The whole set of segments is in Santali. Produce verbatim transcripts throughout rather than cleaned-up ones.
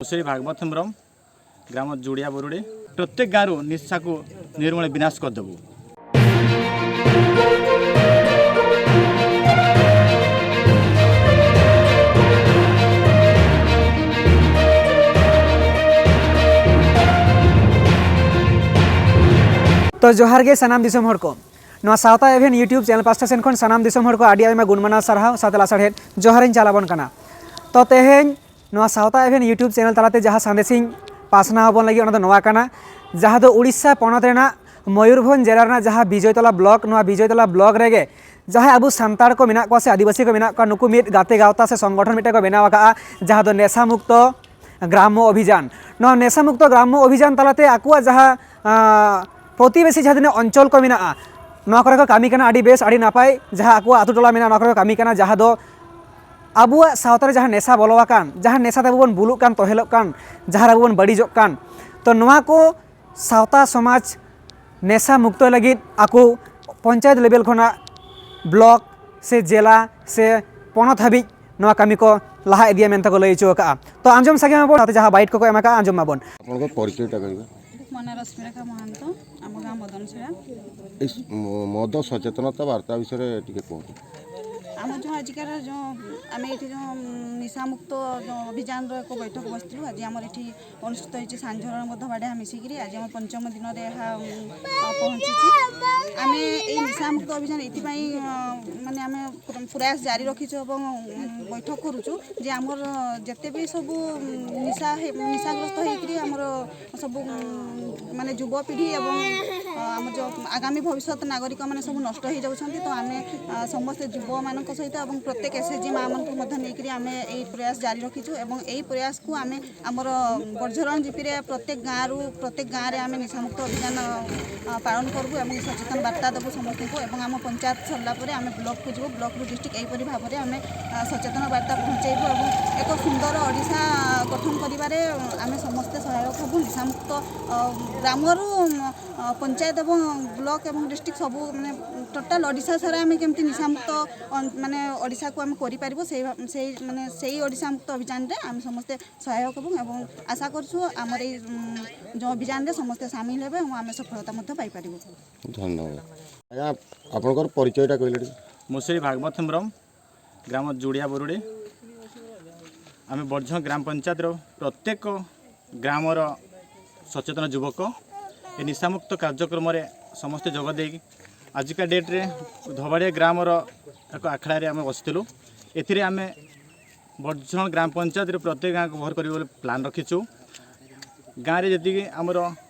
শ্রী ভাগবত হেমব্রম, গ্রাম জুড়িয়া বরুড়ি। প্রত্যেক গাঁরু নিশাকু নির্মূল বিনাশ করদেবু। ᱛᱚ ᱡᱚᱦᱟᱨ ᱜᱮ ᱥᱟᱱᱟᱢ ᱫᱤᱥᱚᱢ ᱦᱚᱲ ᱠᱚ᱾ ᱱᱚᱣᱟ ᱥᱟᱶᱛᱟ ᱮᱵᱷᱮᱱ YouTube ᱪᱮᱱᱮᱞ ᱯᱟᱥᱴᱟ ᱥᱮᱱ ᱠᱷᱚᱱ ᱥᱟᱱᱟᱢ ᱫᱤᱥᱚᱢ ᱦᱚᱲ ᱠᱚ ᱟᱹᱰᱤ ᱟᱭᱢᱟ ᱜᱩᱱ ᱢᱟᱱᱟᱣ ᱥᱟᱨᱦᱟᱣ ᱥᱟᱶᱛᱮ ᱞᱟᱥᱟᱲᱦᱮᱫ ᱡᱚᱦᱟᱨᱤᱧ ᱪᱟᱞ ᱟᱵᱚᱱ ᱠᱟᱱᱟ᱾ ᱛᱚ ᱛᱮᱦᱮᱧ ᱱᱚᱣᱟ ᱥᱟᱶᱛᱟ ᱮᱵᱷᱮᱱ YouTube ᱪᱮᱱᱮᱞ ᱛᱟᱞᱟᱛᱮ ᱡᱟᱦᱟᱸ ᱥᱟᱸᱫᱮᱥᱤᱧ ᱯᱟᱥᱱᱟᱣ ᱟᱵᱚᱱ ᱞᱟᱹᱜᱤᱫ, ᱚᱱᱟ ᱫᱚ ᱱᱚᱣᱟ ᱠᱟᱱᱟ, ᱡᱟᱦᱟᱸ ᱫᱚ ᱩᱲᱤᱥᱥᱟ ᱯᱚᱱᱚᱛ ᱨᱮᱱᱟᱜ ᱢᱚᱭᱩᱨᱵᱷᱚᱸᱡᱽ ᱡᱮᱞᱟ ᱨᱮᱱᱟᱜ ᱡᱟᱦᱟᱸ ᱵᱤᱡᱚᱭᱛᱚᱞᱟ ᱵᱞᱚᱠ, ᱱᱚᱣᱟ ᱵᱤᱡᱚᱭᱛᱚᱞᱟ ᱵᱞᱚᱠ ᱨᱮᱜᱮ ᱡᱟᱦᱟᱸᱭ ᱟᱵᱚ ᱥᱟᱱᱛᱟᱲ ᱠᱚ ᱢᱮᱱᱟᱜ ᱠᱚᱣᱟ ᱥᱮ ᱟᱹᱫᱤᱵᱟᱹᱥᱤ ᱠᱚ ᱢᱮᱱᱟᱜ ᱠᱚᱣᱟ, ᱱᱩᱠᱩ ᱢᱤᱫ ᱜᱟᱛᱮ ᱜᱟᱶᱛᱟ ᱥᱮ ᱥᱚᱝᱜᱚᱴᱷᱚᱱ ᱢᱤᱫᱴᱮᱱ ᱠᱚ ᱵᱮᱱᱟᱣ ᱟᱠᱟᱫᱼᱟ, ᱡᱟᱦᱟᱸ ᱫᱚ ᱱᱮᱥᱟ ᱢᱩᱠᱛᱚ ᱜᱨᱟᱢᱢᱚ ᱚᱵᱷᱤᱡᱟᱱ᱾ ᱱᱚᱣᱟ ᱱᱮᱥᱟ ᱢᱩᱠᱛᱚ ᱜᱨᱟᱢᱢᱚ ᱚᱵᱷᱤᱡᱟᱱ ᱛᱟᱞᱟᱛᱮ ᱟᱠᱚᱣᱟᱜ ᱡᱟᱦᱟᱸ, ᱟᱸ, ᱯᱨᱚᱛᱤᱵᱮᱥᱤ ᱡᱟᱦᱟᱸ ᱛᱤᱱᱟᱹᱜ ᱚᱧᱪᱚᱞ ᱠᱚ ᱢᱮᱱᱟᱜᱼᱟ, ᱱᱚᱣᱟ ᱠᱚᱨᱮ ᱠᱚ ᱠᱟᱹᱢᱤ ᱠᱟᱱᱟ᱾ ᱟᱹᱰᱤ ᱵᱮᱥ, ᱟᱹᱰᱤ ᱱᱟᱯᱟᱭ᱾ ᱡᱟᱦᱟᱸ ᱟᱠᱚᱣᱟᱜ ᱟᱹᱛᱩ ᱴᱚᱞᱟ ᱢᱮᱱᱟᱜᱼᱟ, ᱱᱚᱣᱟ ᱠᱚᱨᱮ ᱠᱚ ᱠᱟᱹᱢᱤ ᱠᱟᱱᱟ, ᱡᱟᱦᱟᱸ ᱫᱚ ᱟᱵᱚᱣᱟᱜ ᱥᱟᱶᱛᱟ ᱨᱮ ᱡᱟᱦᱟᱸ ᱱᱮᱥᱟ ᱵᱚᱞᱚ ᱟᱠᱟᱱ, ᱡᱟᱦᱟᱸ ᱱᱮᱥᱟ ᱛᱮ ᱟᱵᱚ ᱵᱚᱱ ᱵᱩᱞᱩᱜ ᱠᱟᱱ, ᱛᱚᱦᱮᱞᱚᱜ ᱠᱟᱱ, ᱡᱟᱦᱟᱸ ᱨᱮ ᱟᱵᱚ ᱵᱚᱱ ᱵᱟᱹᱲᱤᱡᱚᱜ ᱠᱟᱱ, ᱛᱚ ᱱᱚᱣᱟ ᱠᱚ ᱥᱟᱶᱛᱟ ᱥᱚᱢᱟᱡᱽ ᱱᱮᱥᱟ ᱢᱩᱠᱛᱚ ᱞᱟᱹᱜᱤᱫ ᱟᱠᱚ ᱯᱚᱧᱪᱟᱭᱮᱛ ᱞᱮᱵᱮᱞ ᱠᱷᱚᱱᱟᱜ ᱵᱞᱚᱠ ᱥᱮ ᱡᱮᱞᱟ ᱥᱮ ᱯᱚᱱᱚᱛ ᱦᱟᱹᱵᱤᱡ ᱱᱚᱣᱟ ᱠᱟᱹᱢᱤ ᱠᱚ ᱞᱟᱦᱟ ᱤᱫᱤᱭᱟ ᱢᱮᱱᱛᱮ ᱠᱚ ᱞᱟᱹᱭ ᱦᱚᱪᱚ ᱟᱠᱟᱫᱼᱟ᱾ ᱛᱚ ᱟᱸᱡᱚᱢ ᱥᱟᱸᱜᱮ ᱢᱟᱵᱚᱱ, ᱥᱟᱶᱛᱮ ᱡᱟᱦᱟᱸ ᱵᱟᱭᱤᱴ ᱠᱚᱠᱚ ᱮᱢ ᱟᱠᱟᱫᱼᱟ, ᱟᱸᱡᱚᱢ ᱢᱟᱵᱚᱱ᱾ ଆପଣଙ୍କ ପରିଚୟଟା କହିବେ? ମୋ ନାଁ ରଶ୍ମିରେଖା ମହାନ୍ତ, ଆମ ଗାଁ ମଦନଶିଳା। ଏଇ ମ-, ମଦ ସଚେତନତା ବାର୍ତ୍ତା ବିଷୟରେ ଟିକେ କୁହନ୍ତୁ। ଆମ ଯେଉଁ ଆଜିକାର ଯେଉଁ, ଆମେ ଏଇଠି ଯେଉଁ ନିଶାମୁକ୍ତ ଯେଉଁ ଅଭିଯାନର ଏକ ବୈଠକ ବସିଥିଲୁ। ଆଜି ଆମର ଏଠି ଅନୁଷ୍ଠିତ ହେଇଛି ସାଞ୍ଜରଣ ମଧ୍ୟ ବାଡ଼ିଆ ମିଶିକିରି। ଆଜି ଆମ ପଞ୍ଚମ ଦିନରେ ଏହା, ଉଁ, ପହଞ୍ଚିଛି। ଆମେ ଏଇ ନିଶାମୁକ୍ତ ଅଭିଯାନ ଏଥିପାଇଁ, ଅ, ମାନେ ଆମେ ପ୍ର-, ପ୍ରୟାସ ଜାରି ରଖିଛୁ ଏବଂ, ଉଁ, ବୈଠକ କରୁଛୁ ଯେ ଆମର ଯେତେ ବି ସବୁ, ଉଁ, ନିଶା ହେ-, ନିଶାଗ୍ରସ୍ତ ହେଇକିରି ଆମର ସବୁ, ଉଁ, ମାନେ ଯୁବପିଢ଼ି ଏବଂ, ଅ, ଆମର ଯେଉଁ ଆଗାମୀ ଭବିଷ୍ୟତ ନାଗରିକମାନେ ସବୁ ନଷ୍ଟ ହେଇଯାଉଛନ୍ତି। ତ ଆମେ, ଅ, ସମସ୍ତେ ଯୁବମାନଙ୍କ ସହିତ ଏବଂ ପ୍ରତ୍ୟେକ ଏସ୍ ଏଚ୍ ଜି ମାଆମାନଙ୍କୁ ମଧ୍ୟ ନେଇକିରି ଆମେ ଏଇ ପ୍ରୟାସ ଜାରି ରଖିଛୁ ଏବଂ ଏଇ ପ୍ରୟାସକୁ ଆମେ ଆମର ବଡ଼ଝରଣ ଜିପିରେ ପ୍ରତ୍ୟେକ ଗାଁରୁ, ପ୍ରତ୍ୟେକ ଗାଁରେ ଆମେ ନିଶାମୁକ୍ତ ଅଭିଯାନ, ଅ, ପାଳନ କରିବୁ ଏବଂ ସଚେତନ ବାର୍ତ୍ତା ଦେବୁ ସମସ୍ତଙ୍କୁ। ଏବଂ ଆମ ପଞ୍ଚାୟତ ସରିଲା ପରେ ଆମେ ବ୍ଲକକୁ ଯିବୁ, ବ୍ଲକରୁ ଡିଷ୍ଟ୍ରିକ୍ଟ, ଏହିପରି ଭାବରେ ଆମେ, ଅ, ସଚେତନ ବାର୍ତ୍ତା ପହଞ୍ଚାଇବୁ ଏବଂ ଏକ ସୁନ୍ଦର ଓଡ଼ିଶା ଗଠନ କରିବାରେ ଆମେ ସମସ୍ତେ ସହାୟକ ହେବୁ। ନିଶାମୁକ୍ତ, ଅ, ଗ୍ରାମରୁ, ଅ, ପଞ୍ଚାୟତ ଏବଂ ବ୍ଲକ ଏବଂ ଡିଷ୍ଟ୍ରିକ୍ଟ ସବୁ, ମାନେ, ଟୋଟାଲ ଓଡ଼ିଶା ସାରା ଆମେ କେମିତି ନିଶାମୁକ୍ତ, ଅ, ମାନେ, ଓଡ଼ିଶାକୁ ଆମେ କରିପାରିବୁ, ସେଇ ଭା-, ସେଇ, ମାନେ, ସେଇ ଓଡ଼ିଶା ମୁକ୍ତ ଅଭିଯାନରେ ଆମେ ସମସ୍ତେ ସହାୟକ ହେବୁ ଏବଂ ଆଶା କରୁଛୁ ଆମର ଏଇ, ଉଁ, ଯେଉଁ ଅଭିଯାନରେ ସମସ୍ତେ ସାମିଲ ହେବେ ଏବଂ ଆମେ ସଫଳତା ମଧ୍ୟ ପାଇପାରିବୁ। ଧନ୍ୟବାଦ। ଆଜ୍ଞା, ଆପଣଙ୍କର ପରିଚୟଟା କହିଲେ ଟିକେ। ମୁଁ ଶ୍ରୀ ଭାଗବତ ହେମ୍ବ୍ରମ, ଗ୍ରାମ ଜୁଡ଼ିଆ ବୁରୁଡ଼ି। ଆମେ ବର୍ଝ ଗ୍ରାମ ପଞ୍ଚାୟତର ପ୍ରତ୍ୟେକ ଗ୍ରାମର ସଚେତନ ଯୁବକ। ଏ ନିଶାମୁକ୍ତ କାର୍ଯ୍ୟକ୍ରମରେ ସମସ୍ତେ ଯୋଗ ଦେଇ ଆଜିକା ଡେଟ୍ରେ ଧବାଡ଼ିଆ ଗ୍ରାମର ଏକ ଆଖଡ଼ାରେ ଆମେ ବସିଥିଲୁ। ଏଥିରେ ଆମେ ବର୍ଝ ଗ୍ରାମ ପଞ୍ଚାୟତରେ ପ୍ରତ୍ୟେକ ଗାଁକୁ କଭର କରିବା ବୋଲି ପ୍ଲାନ୍ ରଖିଛୁ। ଗାଁରେ ଯେତିକି ଆମର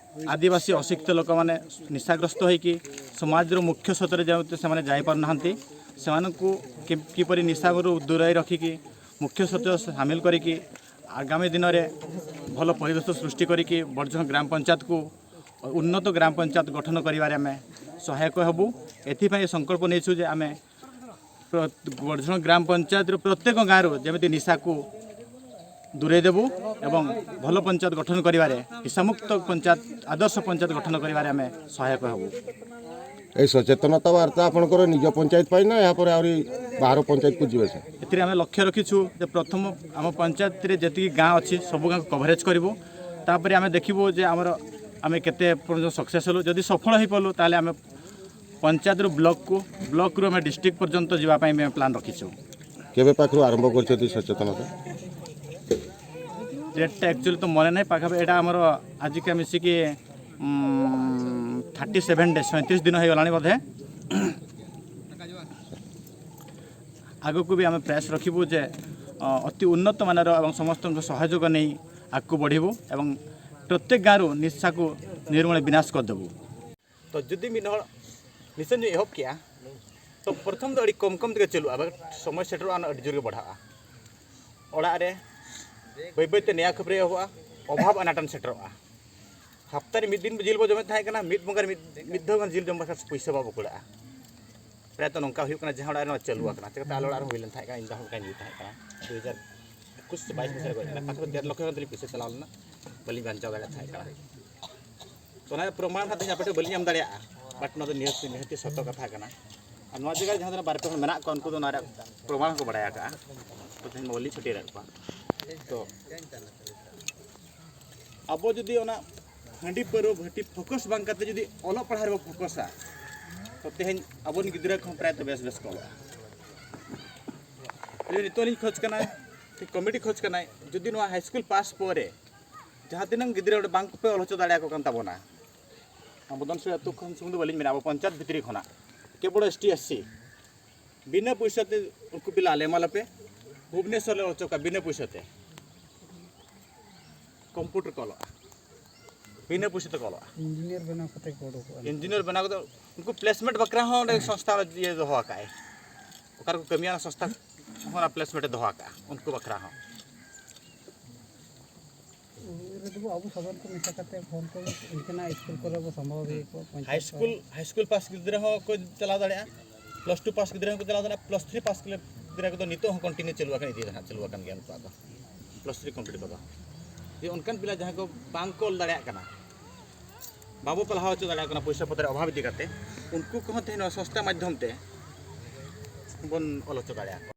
ଆଦିବାସୀ ଅଶିକ୍ଷିତ ଲୋକମାନେ ନିଶାଗ୍ରସ୍ତ ହୋଇକି ସମାଜର ମୁଖ୍ୟ ସ୍ରୋତରେ ଯେହେତୁ ସେମାନେ ଯାଇପାରୁନାହାନ୍ତି, ସେମାନଙ୍କୁ କି- କିପରି ନିଶାରୁ ଦୂରେଇ ରଖିକି ମୁଖ୍ୟ ସ୍ରୋତ ସାମିଲ କରିକି ଆଗାମୀ ଦିନରେ ଭଲ ପରିବେଶ ସୃଷ୍ଟି କରିକି ବର୍ଝ ଗ୍ରାମ ପଞ୍ଚାୟତକୁ ଉନ୍ନତ ଗ୍ରାମ ପଞ୍ଚାୟତ ଗଠନ କରିବାରେ ଆମେ ସହାୟକ ହେବୁ। ଏଥିପାଇଁ ସଂକଳ୍ପ ନେଇଛୁ ଯେ ଆମେ ପ୍ର- ବର୍ଝ ଗ୍ରାମ ପଞ୍ଚାୟତର ପ୍ରତ୍ୟେକ ଗାଁରୁ ଯେମିତି ନିଶାକୁ ଦୂରେଇ ଦେବୁ ଏବଂ ଭଲ ପଞ୍ଚାୟତ ଗଠନ କରିବାରେ, ନିଶାମୁକ୍ତ ପଞ୍ଚାୟତ, ଆଦର୍ଶ ପଞ୍ଚାୟତ ଗଠନ କରିବାରେ ଆମେ ସହାୟକ ହେବୁ। ଏଇ ସଚେତନତା ବାର୍ତ୍ତା ଆପଣଙ୍କର ନିଜ ପଞ୍ଚାୟତ ପାଇଁ ନା ଏହାପରେ ଆହୁରି ବାହାର ପଞ୍ଚାୟତକୁ ଯିବେ ସାର୍? ଏଥିରେ ଆମେ ଲକ୍ଷ୍ୟ ରଖିଛୁ ଯେ ପ୍ରଥମ ଆମ ପଞ୍ଚାୟତରେ ଯେତିକି ଗାଁ ଅଛି, ସବୁ ଗାଁକୁ କଭରେଜ କରିବୁ। ତାପରେ ଆମେ ଦେଖିବୁ ଯେ ଆମର, ଆମେ କେତେ ପର୍ଯ୍ୟନ୍ତ ସକ୍ସେସ୍ ହେଲୁ। ଯଦି ସଫଳ ହେଇପାରିଲୁ, ତାହେଲେ ଆମେ ପଞ୍ଚାୟତରୁ ବ୍ଲକକୁ, ବ୍ଲକରୁ ଆମେ ଡିଷ୍ଟ୍ରିକ୍ଟ ପର୍ଯ୍ୟନ୍ତ ଯିବା ପାଇଁ ଆମେ ପ୍ଲାନ୍ ରଖିଛୁ। କେବେ ପାଖରୁ ଆରମ୍ଭ କରିଛନ୍ତି ସଚେତନତା? ଡେଟ୍ଟା ଆକ୍ଚୁଆଲି ତ ମନେ ନାହିଁ, ପାଖାପାଖି ଏଇଟା ଆମର ଆଜିକା ମିଶିକି ଥାର୍ଟି ସେଭେନ୍ ଡେଜ୍, ସଇଁତିରିଶ ଦିନ ହେଇଗଲାଣି ବୋଧେ। ଆଗକୁ ବି ଆମେ ପ୍ରୟାସ ରଖିବୁ ଯେ, ଅ, ଅତି ଉନ୍ନତମାନର ଏବଂ ସମସ୍ତଙ୍କ ସହଯୋଗ ନେଇ ଆଗକୁ ବଢ଼ିବୁ ଏବଂ ପ୍ରତ୍ୟେକ ଗାଁରୁ ନିଶାକୁ ନିର୍ମୂଳ ବିନାଶ କରିଦେବୁ। ᱛᱚ ᱡᱩᱫᱤ ᱢᱤᱫ ᱦᱚᱲ ᱱᱤᱥᱟᱹ ᱧᱩᱭ ᱮᱦᱚᱵ ᱠᱮᱜᱼᱟ, ᱛᱚ ᱯᱨᱚᱛᱷᱚᱢ ᱫᱚ ᱟᱹᱰᱤ ᱠᱚᱢ ᱠᱚᱢ ᱛᱮᱜᱮ ᱪᱟᱹᱞᱩᱜᱼᱟ, ᱟᱵᱟᱨ ᱥᱚᱢᱚᱭ ᱥᱮᱴᱮᱨᱚᱜᱼᱟ, ᱚᱱᱟ ᱟᱹᱰᱤ ᱡᱳᱨ ᱜᱮ ᱵᱟᱲᱦᱟᱜᱼᱟ᱾ ᱚᱲᱟᱜ ᱨᱮ ᱵᱟᱹᱭ ᱵᱟᱹᱭ ᱛᱮ ᱱᱮᱭᱟ ᱠᱷᱟᱹᱯᱟᱹᱨᱤ ᱮᱦᱚᱵᱚᱜᱼᱟ, ᱚᱵᱷᱟᱵᱽ ᱟᱱᱟᱴᱚᱱ ᱥᱮᱴᱮᱨᱚᱜᱼᱟ᱾ ᱦᱟᱯᱛᱟ ᱨᱮ ᱢᱤᱫ ᱫᱤᱱ ᱡᱤᱞ ᱵᱚ ᱡᱚᱢᱮᱫ ᱛᱟᱦᱮᱸ ᱠᱟᱱᱟ, ᱢᱤᱫ ᱵᱚᱸᱜᱟ ᱨᱮ ᱢᱤᱫ, ᱢᱤᱫ ᱫᱷᱟᱣ ᱜᱟᱱ ᱡᱤᱞ ᱡᱚᱢ ᱵᱟᱠᱷᱨᱟ ᱯᱩᱭᱥᱟᱹ ᱵᱟᱵᱚ ᱠᱩᱲᱟᱹᱜᱼᱟ᱾ ᱯᱨᱟᱭ ᱛᱚ ᱱᱚᱝᱠᱟ ᱦᱩᱭᱩᱜ ᱠᱟᱱᱟ, ᱡᱟᱦᱟᱸ ᱚᱲᱟᱜ ᱨᱮ ᱱᱚᱣᱟ ᱪᱟᱹᱞᱩ ᱟᱠᱟᱱᱟ, ᱪᱤᱠᱟᱹᱛᱮ ᱟᱞᱮ ᱚᱲᱟᱜ ᱨᱮᱦᱚᱸ ᱦᱩᱭ ᱞᱮᱱ ᱛᱟᱦᱮᱸ ᱠᱟᱱᱟ, ᱤᱧ ᱫᱚ ᱦᱚᱸ ᱚᱱᱠᱟᱧ ᱧᱩᱭ ᱛᱟᱦᱮᱸ ᱠᱟᱱᱟ ᱫᱩ ᱦᱟᱡᱟᱨ ᱮᱠᱩᱥ ᱥᱮ ᱵᱟᱭᱤᱥ ᱵᱚᱪᱷᱚᱨ ᱨᱮ ᱜᱚᱡ ᱞᱮᱱᱟ, ᱚᱠᱟ ᱠᱷᱚᱱ ᱰᱮᱲ ᱞᱚᱠᱷ ᱜᱟᱱ ᱛᱟᱹᱞᱤᱧ ᱯᱩᱭᱥᱟᱹ ᱪᱟᱞᱟᱣ ᱞᱮᱱᱟ, ᱵᱟᱹᱞᱤᱧ ᱵᱟᱧᱪᱟᱣ ᱫᱟᱲᱮᱭᱟᱜ ᱛᱟᱦᱮᱸ ᱠᱟᱱᱟ᱾ ᱛᱚ ᱚᱱᱟ ᱯᱨᱚᱢᱟᱱ ᱦᱟᱸᱜ ᱛᱮᱦᱮᱧ ᱟᱯᱮ ᱴᱷᱮᱱ ᱵᱟᱹᱞᱤᱧ ᱮᱢ ᱫᱟᱲᱮᱭᱟᱜᱼᱟ, but ᱱᱚᱣᱟ ᱫᱚ ᱱᱤᱦᱟᱹᱛ ᱱᱤᱦᱟᱹᱛᱤ ᱥᱚᱛᱚ ᱠᱟᱛᱷᱟ ᱠᱟᱱᱟ᱾ ᱟᱨ ᱱᱚᱣᱟ ᱡᱟᱭᱜᱟ ᱨᱮ ᱡᱟᱦᱟᱸ ᱛᱤᱱᱟᱹᱜ ᱵᱟᱨ ᱯᱮ ᱦᱚᱲ ᱢᱮᱱᱟᱜ ᱠᱚᱣᱟ, ᱩᱱᱠᱩ ᱫᱚ ᱚᱱᱟ ᱨᱮᱭᱟᱜ ᱯᱨᱚᱢᱟᱱ ᱦᱚᱸᱠᱚ ᱵᱟᱲᱟᱭ ᱟᱠᱟᱫᱼᱟ, ᱛᱚ ᱛᱮᱦᱮᱧ ᱢᱟ ᱵᱟᱹᱞᱤᱧ ᱪᱷᱟᱹᱴᱭᱟᱹᱨᱮᱫ ᱠᱚᱣᱟ᱾ ᱛᱚ ᱟᱵᱚ ᱡᱩᱫᱤ ᱚᱱᱟ ᱦᱟᱺᱰᱤ ᱯᱟᱹᱣᱨᱟᱹ ᱵᱷᱟᱹᱴᱤ ᱯᱷᱳᱠᱟᱥ ᱵᱟᱝ ᱠᱟᱛᱮ ᱡᱩᱫᱤ ᱚᱞᱚᱜ ᱯᱟᱲᱦᱟᱣ ᱨᱮᱵᱚ ᱯᱷᱳᱠᱟᱥᱟ, ᱛᱚ ᱛᱮᱦᱮᱧ ᱟᱵᱚᱨᱮᱱ ᱜᱤᱫᱽᱨᱟᱹ ᱠᱚᱦᱚᱸ ᱯᱨᱟᱭ ᱛᱚ ᱵᱮᱥ ᱵᱮᱥ ᱠᱚ ᱚᱞᱚᱜᱼᱟ᱾ ᱡᱩᱫᱤ ᱱᱤᱛᱚᱜ ᱞᱤᱧ ᱠᱷᱚᱡᱽ ᱠᱟᱱᱟ, ᱠᱚᱢᱤᱴᱤ ᱠᱷᱚᱡᱽ ᱠᱟᱱᱟᱭ, ᱡᱩᱫᱤ ᱱᱚᱣᱟ ᱦᱟᱭ ᱥᱠᱩᱞ ᱯᱟᱥ ᱯᱚᱨᱮ ᱡᱟᱦᱟᱸ ᱛᱤᱱᱟᱹᱜ ᱜᱤᱫᱽᱨᱟᱹ ᱚᱸᱰᱮ ᱵᱟᱝ ᱯᱮ ᱚᱞ ᱦᱚᱪᱚ ᱫᱟᱲᱮᱭᱟᱠᱚ ᱠᱟᱱ ᱛᱟᱵᱚᱱᱟ, ᱟᱵᱚ ᱫᱚ ᱥᱩᱫᱷᱩ ᱟᱹᱛᱩ ᱠᱷᱚᱱ ᱥᱩᱢᱩᱝ ᱫᱚ ᱵᱟᱹᱞᱤᱧ ᱢᱮᱱᱟ, ᱟᱵᱚ ᱯᱚᱧᱪᱟᱭᱮᱛ ᱵᱷᱤᱛᱨᱤ ᱠᱷᱚᱱᱟᱜ ᱠᱮᱵᱚᱞ ᱮᱥ ᱴᱤ, ᱮᱥ ᱥᱤ, ᱵᱤᱱᱟᱹ ᱯᱚᱭᱥᱟ ᱛᱮ ᱩᱱᱠᱩ ᱯᱮ ᱟᱞᱮ ᱮᱢᱟ ᱞᱮᱯᱮ, ᱵᱷᱩᱵᱽᱱᱮᱥᱚᱨ ᱞᱮ ᱚᱪᱚᱜᱟ ᱵᱤᱱᱟᱹ ᱯᱚᱭᱥᱟ ᱛᱮ, ᱠᱚᱢᱯᱤᱭᱩᱴᱟᱨ ᱠᱚ ᱚᱞᱚᱜᱼᱟ, ᱵᱤᱱᱟᱹ ᱯᱚᱭᱥᱟ ᱛᱮᱠᱚ ᱚᱞᱚᱜᱼᱟ᱾ ᱤᱧᱡᱤᱱᱤᱭᱟᱨ ᱵᱮᱱᱟᱣ ᱠᱟᱛᱮ ᱠᱚ ᱩᱰᱩᱠᱚᱜᱼᱟ᱾ ᱤᱧᱡᱤᱱᱤᱭᱟᱨ ᱵᱮᱱᱟᱣ ᱠᱟᱛᱮ ᱩᱱᱠᱩ ᱯᱞᱮᱥᱢᱮᱱᱴ ᱵᱟᱠᱷᱨᱟ ᱦᱚᱸ ᱚᱸᱰᱮ ᱥᱚᱝᱥᱛᱷᱟ ᱤᱭᱟᱹ ᱫᱚᱦᱚ ᱟᱠᱟᱫᱼᱟᱭ, ᱚᱠᱟ ᱨᱮᱠᱚ ᱠᱟᱹᱢᱤᱭᱟ ᱚᱱᱟ ᱥᱚᱝᱥᱛᱷᱟ ᱦᱚᱸ ᱚᱱᱟ ᱯᱞᱮᱥᱢᱮᱱᱴ ᱮ ᱫᱚᱦᱚ ᱟᱠᱟᱫᱼᱟ ᱩᱱᱠᱩ ᱵᱟᱠᱷᱨᱟ ᱦᱚᱸ᱾ ᱨᱮᱫᱚ ᱟᱵᱚ ᱥᱟᱫᱷᱟᱨᱚᱱ ᱠᱚ ᱢᱮᱥᱟ ᱠᱟᱛᱮ ᱦᱚᱲ ᱠᱚ ᱤᱱᱠᱟᱹᱱᱟᱜ ᱥᱠᱩᱞ ᱠᱚᱨᱮ ᱵᱚ ᱥᱟᱢᱵᱷᱟᱣ ᱤᱭᱟᱹ ᱠᱚ, ᱯᱚᱧᱪᱟᱭᱮᱛ ᱦᱟᱭ ᱥᱠᱩᱞ, ᱠᱚᱨᱮ᱾ ᱦᱟᱭ ᱥᱠᱩᱞ ᱯᱟᱥ ᱜᱤᱫᱽᱨᱟᱹ ᱦᱚᱸ ᱠᱚ ᱪᱟᱞᱟᱣ ᱫᱟᱲᱮᱭᱟᱜᱼᱟ, ᱯᱞᱟᱥ ᱴᱩ ᱯᱟᱥ ᱜᱤᱫᱽᱨᱟᱹ ᱦᱚᱸᱠᱚ ᱪᱟᱞᱟᱣ ᱫᱟᱲᱮᱭᱟᱜᱼᱟ, ᱯᱞᱟᱥ ᱛᱷᱨᱤ ᱯᱟᱥ ᱜᱤᱫᱽᱨᱟᱹ ᱠᱚᱫᱚ ᱱᱤᱛᱚᱜ ᱦᱚᱸ ᱠᱚᱱᱴᱤᱱᱤᱭᱩ ᱪᱟᱹᱞᱩ ᱟᱠᱟᱱ, ᱤᱫᱤᱭᱮᱫᱟ ᱦᱟᱸᱜ, ᱪᱟᱹᱞᱩ ᱟᱠᱟᱱ ᱜᱮᱭᱟ ᱱᱤᱛᱚᱜ ᱫᱚ, ᱯᱞᱟᱥ ᱛᱷᱨᱤ ᱠᱚᱢᱯᱞᱤᱴ ᱠᱚᱫᱚ᱾ ᱡᱮ ᱚᱱᱠᱟᱱ ᱯᱤᱞᱟ ᱡᱟᱦᱟᱸᱭ ᱠᱚ ᱵᱟᱝ ᱠᱚ ᱚᱞ ᱫᱟᱲᱮᱭᱟᱜ ᱠᱟᱱᱟ, ᱵᱟᱵᱚ ᱯᱟᱲᱦᱟᱣ ᱦᱚᱪᱚ ᱫᱟᱲᱮᱭᱟᱜ ᱠᱟᱱᱟ ᱯᱚᱭᱥᱟ ᱯᱚᱛᱨᱚ ᱚᱵᱷᱟᱵᱽ ᱤᱫᱤ ᱠᱟᱛᱮ, ᱩᱱᱠᱩ ᱠᱚᱦᱚᱸ ᱛᱮᱦᱮᱧ ᱱᱚᱣᱟ ᱥᱚᱝᱥᱛᱷᱟ ᱢᱟᱫᱽᱫᱷᱚᱢ ᱛᱮ ᱵᱚᱱ ᱚᱞ ᱦᱚᱪᱚ ᱫᱟᱲᱮᱭᱟᱠᱚᱣᱟ᱾